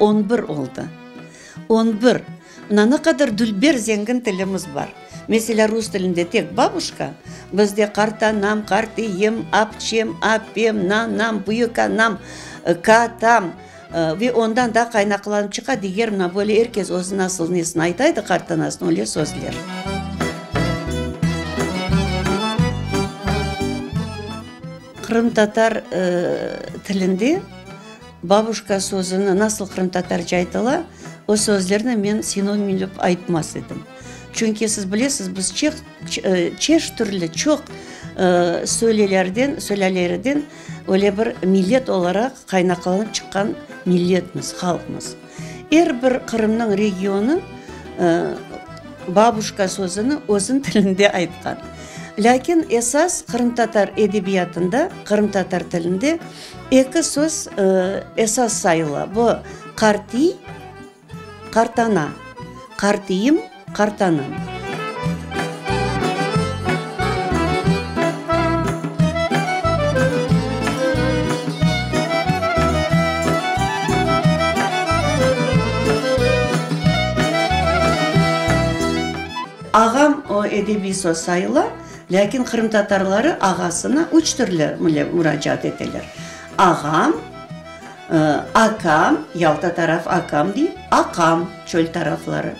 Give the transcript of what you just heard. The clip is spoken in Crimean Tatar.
On bir oldı. On bir. Mına ne qadar dülber, zengin tilimiz bar. Meselâ, rus tilinde tek babuşka, bizde qartanam, qartiyim, apçem, apem, nanam, büyükanam, katam ve ondan daa qaynaqlanıp çıqa diger mına böyle er kes özü nasıl nesini aytaydı qartanasına öyle sözler. Qırımtatar tilinde babuşka sözüni nasıl qırımtatarca aytıla, o sözlerni men sinonimlep aytmaz edim. Çünki siz bilesiz, biz çeq, çeşit türlü çoq söylelerden, sülâlerden öyle bir millet olaraq qaynaqlanıp çıqqan milletmiz, halqmız. Er bir Qırımnıñ regionı babuşka sözüni özüniñ tilinde aytqan. Lâkin esas qırımtatar edebiyatında, qırımtatar tilinde eki söz esas sayıla, bu qartiy, Qartana, qartiyim, qartanam. Ağam, o edebiy söz sayıla, lâkin qırımtatarları ağasına üç türlü muracaat eteler, ağam, Akam, Yalta taraf akam dey, aqam, çöl tarafları.